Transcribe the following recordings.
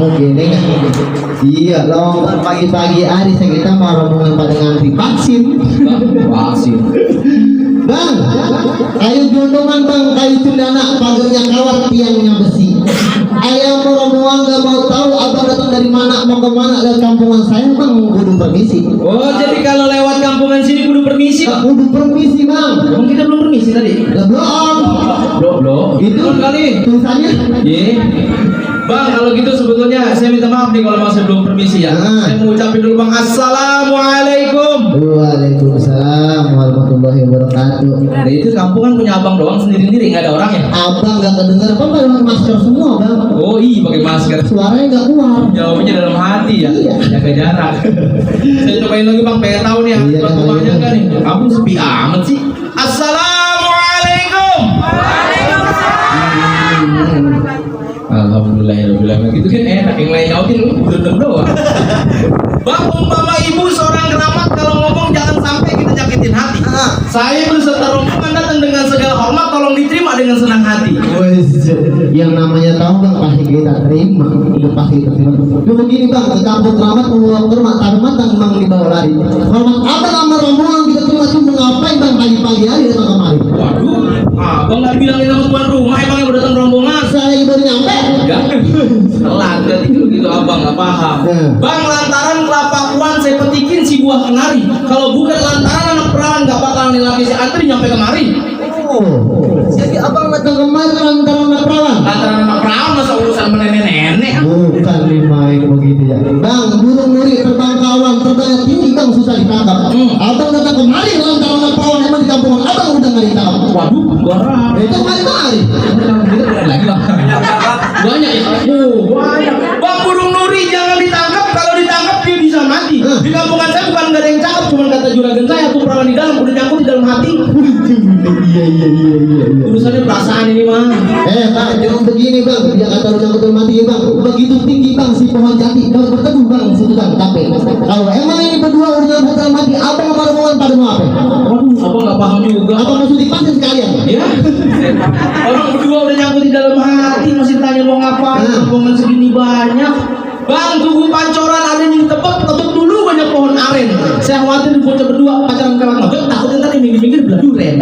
Mungkin iya lo pagi-pagi hari kita mau rombongan pada ngantri vaksin bang, kayu gondongan bang, kayu cendana, pagarnya kawat, tiangnya besi. Ayam mau rombongan gak mau tahu abang datang dari mana, mau kemana, lihat kampungan saya bang, kudu permisi. Oh jadi kalau lewat kampungan sini kudu permisi bang? Kudu permisi bang. Emang kita belum permisi tadi? Belum itu kali tulisannya Bang, kalau gitu sebetulnya saya minta maaf nih kalau masih belum permisi ya. Saya mau ucapin dulu bang, assalamualaikum. Waalaikumsalam warahmatullahi wabarakatuh. Nah itu kampungan punya abang doang sendiri-sendiri, nggak ada orang ya? Abang nggak kedengar apa pakai masker semua bang. Oh iya pakai masker. Suaranya nggak keluar. Jawabnya dalam hati ya. Iya. Jaga jarak. Saya cobain lagi bang, pengen tahu nih Iya, rumahnya iya. kan nih. Kamu sepi amat sih. Assalamualaikum. Alhamdulillahirobbilalamin. Gitu kan enak, yang lain nyautin lu belum doang. Bang, umpama ibu seorang keramat kalau ngomong jangan sampai kita jaketin hati. Saya berserta rombongan datang dengan segala hormat, tolong diterima dengan senang hati. Yang namanya tahu bang pasti kita terima, udah pasti kita terima. Itu begini bang, ke kampung keramat menguap hormat, hormat dan bang dibawa lari. Hormat apa sama rombongan kita terima cuma ngapain bang pagi-pagi hari datang kemari? Waduh, abang nggak bilangin sama tuan rumah, emang yang udah datang rombongan. Saya baru nyampe. Ya, telat jadi gitu abang nggak paham. Bang, lantaran kelapa kuan saya petikin si buah kenari. Kalau bukan lantaran anak perawan nggak bakal laki si antri nyampe kemari. Jadi abang datang kemari lantaran anak perawan. Lantaran anak perawan masa urusan nenek-nenek. Bukan main begitu ya. Bang, burung nuri terbang kawan, terbang tinggi bang susah ditangkap. Abang datang kemari lantaran anak perawan emang di kampungan abang udah nggak ditangkap. Waduh, gorang. Itu kemari. Lagi bang. Banyak ya. Banyak. Bang, burung nuri jangan ditangkap. Kalau ditangkap dia bisa mati. Di kampungan saya bukan nggak ada yang cakep, cuma kata juragan saya tuh perawan di dalam udah nyangkut di dalam hati. Iya. Urusannya perasaan ini mah. Bang, jangan begini bang. Dia kata udah betul mati ya bang. Begitu tinggi bang si pohon jati. Kalau berteduh bang, situ bang. Tapi kalau emang ini berdua udah betul mati, abang sama rombongan pada mau apa? Waduh, abang nggak paham juga. Abang masuk di pasir sekalian. Ya. Orang berdua udah nyangkut di dalam hati masih tanya mau ngapain? Rombongan segini banyak. Bang, tunggu pancoran ada yang tebak dulu banyak pohon aren. Saya khawatir bocah berdua pacaran kawan ngebet, takutnya tadi minggir-minggir belah duren.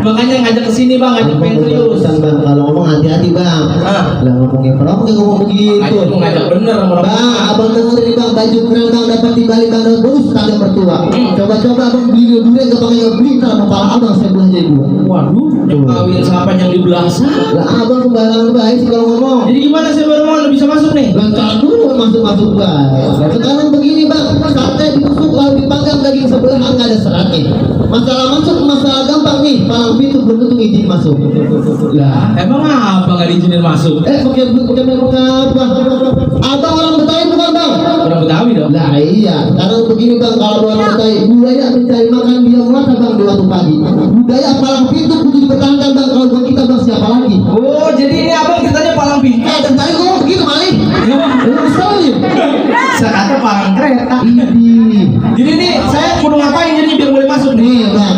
Makanya ngajak ke sini bang, ngajak pengen serius. Bang, kalau ngomong hati-hati bang. Lah ngomongnya perawan ngomong begitu. Ayo ngajak bener sama orang. Bang, abang dengerin bang, baju keren bang dapat di Bali bang dan terus tanda mertua. Coba-coba abang beli duren ke bang yang beli sama kepala abang saya belah jadi dua. Waduh, yang kawin siapa yang di belah sana? Lah abang sembarangan baik sih kalau ngomong. Jadi gimana saya baru mau bisa masuk nih? Lantar dulu masuk baik. Sekarang begini bang, sate ditusuk lalu dipanggang daging sebelah nggak ada seratnya. Masalah masuk masalah gampang nih, palang pintu belum tentu izin masuk. Lah, Emang apa nggak diizinin masuk? pakai apa? Abang orang Betawi bukan bang? Orang Betawi dong. Lah iya, sekarang begini bang, kalau orang Betawi budaya mencari makan dia mata bang di waktu pagi. Budaya palang pintu kudu dipertahankan bang, kalau bukan kita bang siapa lagi? Oh, jadi ini abang ceritanya palang pintu. Tadi ngomong begitu maling. Saya kata palang kereta. Ini Jadi nih saya kudu ngapain jadi biar boleh masuk nih? bang,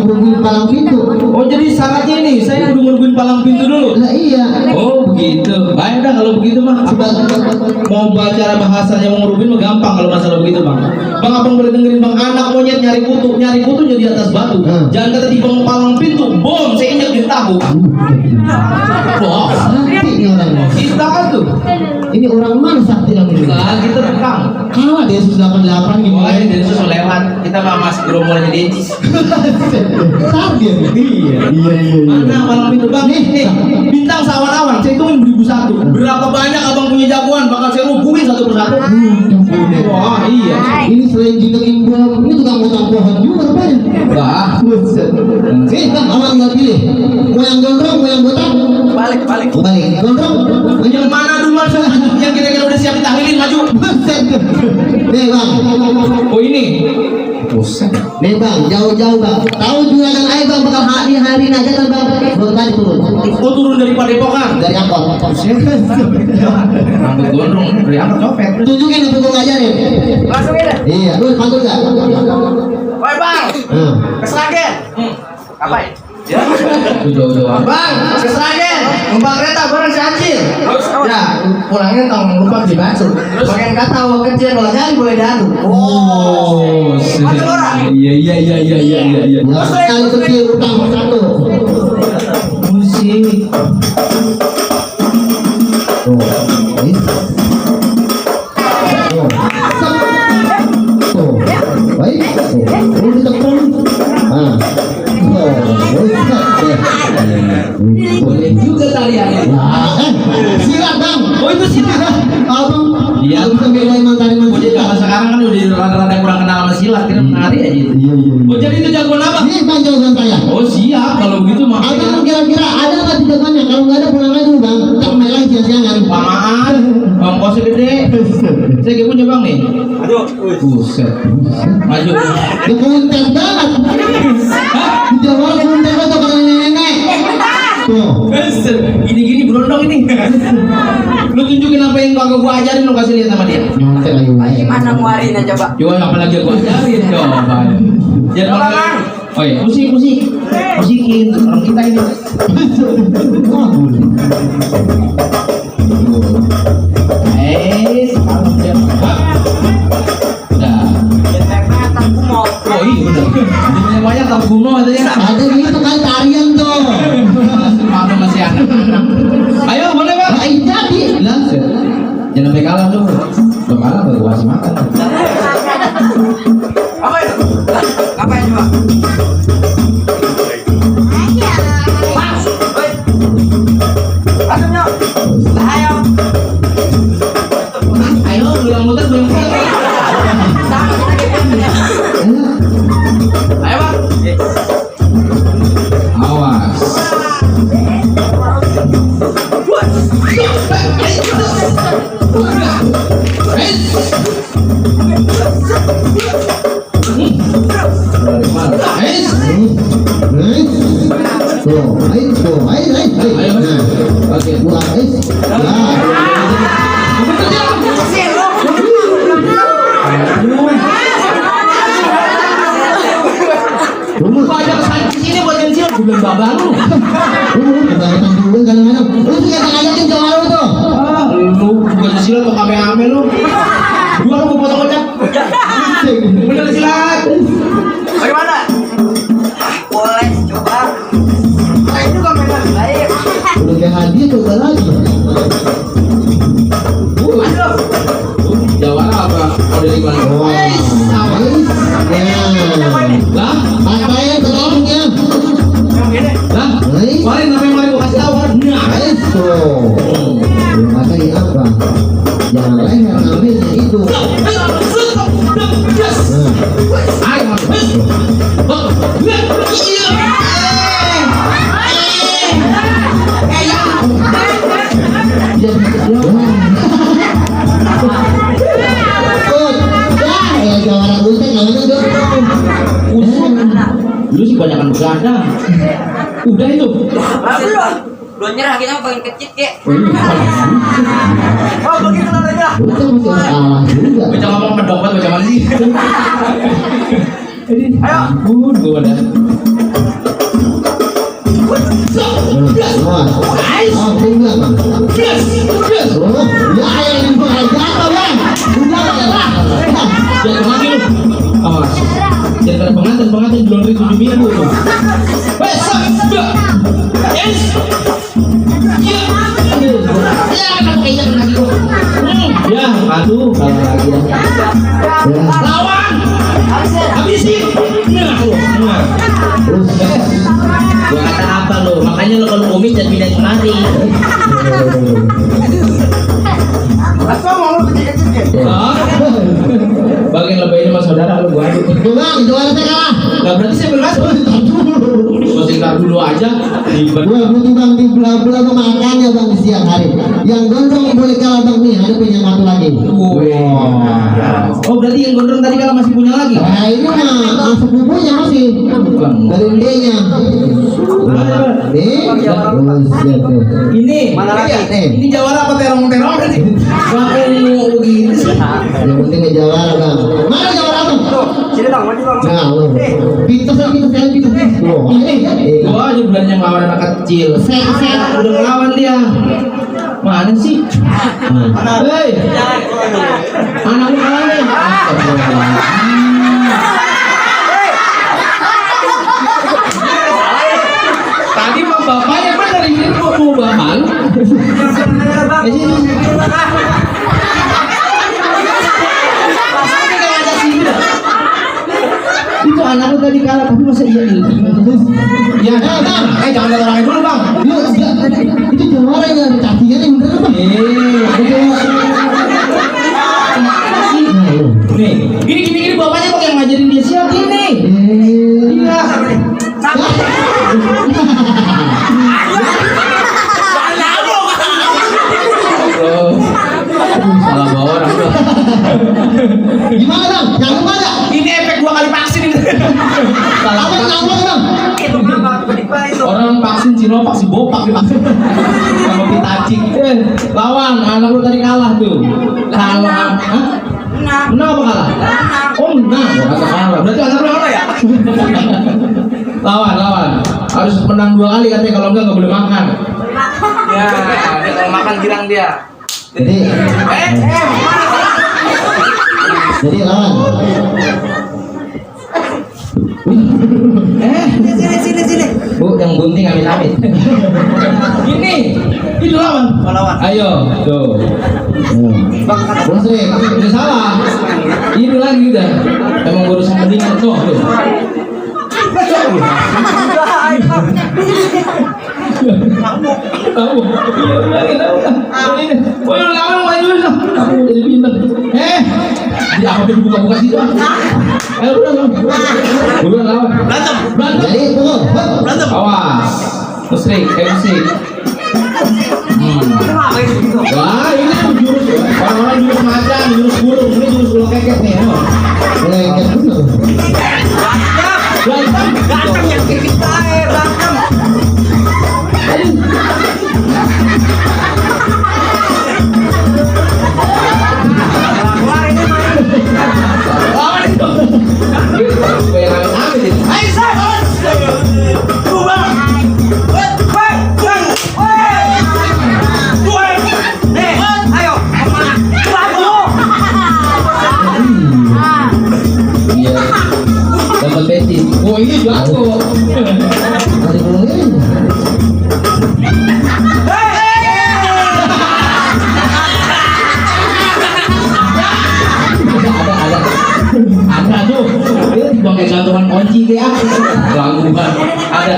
nungguin palang pintu. Oh jadi syaratnya nih saya kudu nungguin palang pintu dulu. Lah iya. Oh begitu. Baik dah kalau begitu mah. Mau baca bahasanya mau ngerubin mah gampang kalau masalah begitu bang. Bang abang boleh dengerin bang, anak monyet nyari kutunya di atas batu. Jangan kata di bang palang pintu, bom saya injak di tahu. Wah, Sakti nih orangnya. kita kan tuh. Ini orang mana sakti yang ini? Nah kita rekam. Kalah dia 88 gimana? Mulai dari susu lewat, kita mah masih gerombolannya Dencis. Sakti ya? Iya. Mana palang pintu bang? Nih, bintang sawan-awan, saya hitungin beribu satu. Berapa banyak abang punya jagoan? Bakal saya rubuhin satu persatu. Wah iya. Ini selain jinakin bom, ini tukang potong pohon juga rupanya. Wah. Sini bang, awal nggak pilih. Mau yang gondrong, mau yang botak? Balik. Balik. Gondrong? Yang mana duluan yang kira-kira udah siap ditahlilin maju? Buset. Nih bang. Oh ini. Buset. Nih bang, jauh-jauh bang. Tahu juragan air bang bakal hari aja kan bang. Baru tadi turun. Oh turun dari Padepokan. Dari angkot. Rambut gondrong dari angkot copet. Tunjukin apa gue ngajarin. Langsung ini. Iya, lu pantul gak? Woi bang, Kesragen. Ngapain? Ya. Jauh-jauh. Bang, Kesragen. Numpang kereta bareng si Acil. pulangnya tong lupa di bakso. Makan kata awal kecil kalau nyari boleh diadu. Oh, iya. Ya, sekali kecil utang satu. Musik. Tuh, baik. Tuh, baik. Tuh, ditekan. Ah, Boleh juga tariannya. silat bang. Oh itu silat. Abang, Iya. bisa bedain tarian Oh jadi silat. zaman sekarang kan udah rada-rada kurang kenal sama silat, kira menari aja itu. Iya. Oh jadi itu jagoan apa? Ini bang jawaban saya. Oh siap, kalau begitu mah. Abang kira-kira ada nggak di depannya? Kalau nggak ada pulang aja dulu bang. Tak main lagi siang-siangan. Lamaan, ongkosnya gede. Saya kayak punya bang nih. Aduh, Buset. Maju. Ya konten banget. Di Jawa konten banget kalau nenek. Tuh. Buset. Gini-gini berondong ini. Lu tunjukin apa yang gua ajarin, lu kasih lihat sama dia. Nyontek lagi wae. gimana nguarinnya coba? Coba apalagi gua ajarin coba. Jangan malah. Oh iya, musikin orang kita ini. Udah. Oh iya benar. Jadi banyak tahu kuno itu ya. Ada gitu kan tarian tuh. Malu masih anak. Ayo boleh bang. Nah, ini jadi. Lah, jangan sampai kalah tuh. Kalau kalah baru kasih makan. Apa itu? Apa itu, Pak? Ayo. Ayo. Ayo, belum muter. Ayo, Bang. Awas. Tuh, ayo. Nah, Oke. pulang Lu ajak saya ke sini buat pensil, gue bilang babang lu. kebanyakan dulu kadang-kadang. Lu tuh yang ngajakin cowok lu tuh. Lu bukan silat atau kame-ame lu. Gua lu mau foto-foto. Bener silat. Bagaimana? Boleh coba. Saya juga mainan baik. Udah kayak hadiah coba lagi. Aduh. Jawara apa? Mau dari mana? Wah, Lah, pantai ketolongnya. Yang gini. lah. Kemarin namanya gua kasih tahu kan. Nah, Itu. Belum ada yang apa? Jangan leher ngambilnya itu. ayo. Dia ya jawara guseng namanya dong. Lu sih banyakan begadang. Udah itu. Belum nyerah kita mau pengen kecil kek. Oh, begitu aja. Guseng masih kalah juga. Baca ngomong mendompet baca mana sih? Ayo. Ampun, gua udah. Wah, oh tinggal bang. Oh, ya yang jatuh bang. Udah. Jangan lagi lu. Awas. Jangan pengantin belum 7 minggu tuh. Besok. Yes. Ya. Ya, kayaknya lagi lu. Ya, aduh, kalah lagi ya. Lawan. Habisin. Nah. Gua kata apa lo? Makanya lo kalau kumis jangan pindah kemari. Asal mau kecil kek. Hah? Bagian lebih ini mas saudara lo gua aduk. Bang, juara saya kalah. Lah berarti saya belum masuk. Masih dulu aja. Ribet. Gua butuh bang di belah-belah tuh makanya bang siang hari. Yang gondrong boleh kalah bang nih, ada punya satu lagi. Oh berarti yang gondrong tadi kalau masih punya lagi? Nah ini mah sepupunya masih dari D-nya. Ini Mana lagi? Ini jawara apa terong-terong sih? Sampai begitu sih. Yang penting ke jawara bang. Mana jawara bang? Tuh, sini dong, maju dong. Nah, lo. Pintas. Ini gua aja berani ngelawan anak kecil. Udah ngelawan dia. Mana sih? Hei, anakku kalah nih. Tadi mah bapaknya bener ini kok mau bapak. Itu anakku tadi kalah tapi masa iya nih? Ya, jangan lihat orangnya dulu bang. Itu juara yang ada cakinya nih bener bang. Nih, gini bapaknya kok yang ngajarin dia siapa ini? Iya. Salah bawa orang tuh. Gimana bang? Yang mana? Ini efek 2 kali vaksin ini. Salah Apa yang apa bang? orang vaksin Sinovac si bopak divaksin sama pitacik. Lawan anak lu tadi kalah tuh. Kalah. Hah? Menang apa kalah? Oh menang. Kata kalah. Berarti anak lu kalah ya? Lawan. Harus menang 2 kali katanya, kalau enggak boleh makan. Ya, dia kalau makan girang dia. Jadi lawan. Sini. Bu, yang gunting amit-amit. Ini lawan. Ayo, tuh. Musrik. Udah salah. Ini lagi udah. Emang baru sama mendingan tuh. Kamu. Oh, yang lawan maju lah. Kamu jadi pintar. Di apa dibuka-buka situ? Ayo udah lawan. Berantem. Jadi pukul. Awas. Musrik, musik. Wah, ini jurus orang-orang jurus macan, jurus burung, ini jurus bola keket nih. Mulai ikat dulu. Berantem yang kita berantem. Lawan itu. Dapat beti. Oh ini jago. Masih belum ini. Ada tuh. Dia dipakai gantungan kunci kayak gangguan. Ada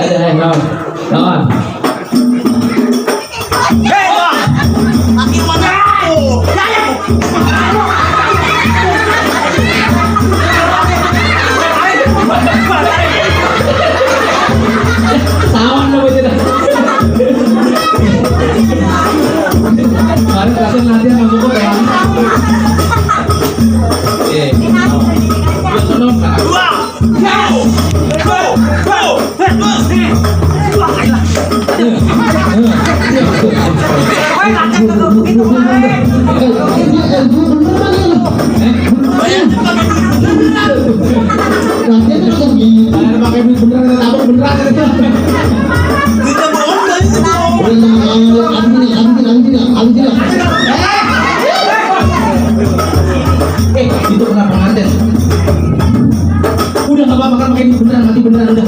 lawan. Sawan lo betul. Kemarin kasih latihan masuk kok ya. Pakai duit beneran, tabung beneran. Itu kena pengantin. Udah gak apa-apa kan pakai duit beneran, mati beneran udah.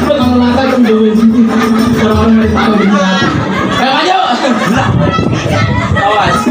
Udah kalau lata kan duit orang-orang yang tahu beneran. Ayo maju. Awas.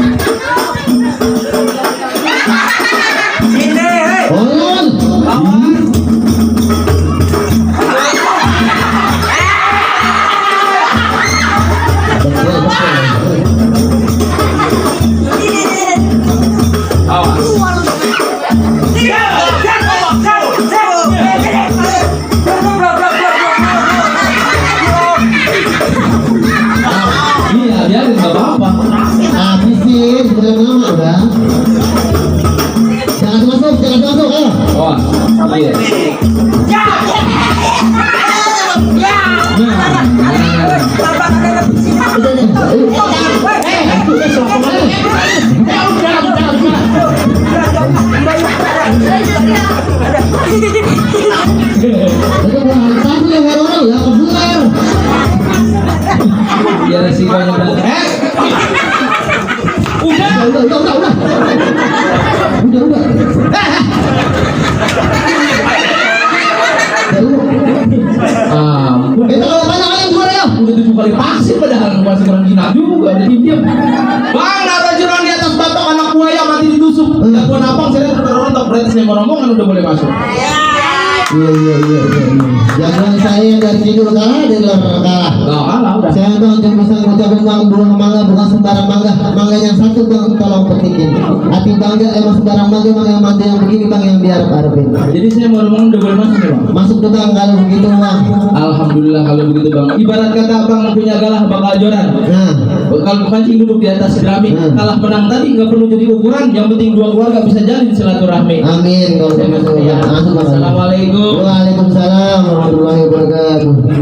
Itu bukan satu yang orang ya kebenar. resikonya berarti. Udah. Udah. Kita kalau banyak ayam goreng ya. Udah 7 kali vaksin padahal masih kurang jinak juga, udah diam. Bang, ada jurang di atas batok anak buaya mati ditusuk. Dan gua napang saya terrontok, berarti saya mau rombongan udah boleh masuk. Iya. Jangan saya dari sini kalah dari luar kalah. Enggak kalah udah. Saya bang yang bisa ngucapin bang buah mangga bukan sembarang mangga. Mangga yang satu bang tolong petikin. Hati bangga emang sembarang mangga bang yang mangga yang begini bang yang biar arepin. Jadi saya mau rombongan udah boleh masuk nih, Bang. Masuk tuh bang kalau begitu bang. Alhamdulillah kalau begitu, Bang. Ibarat kata Bang punya galah bakal joran. Nah, Kalau pancing duduk di atas keramik, kalah menang tadi nggak perlu jadi ukuran, yang penting dua keluarga bisa jalin silaturahmi. amin kalau begitu. Ya. Masuk bang. Assalamualaikum. Waalaikumsalam warahmatullahi wabarakatuh.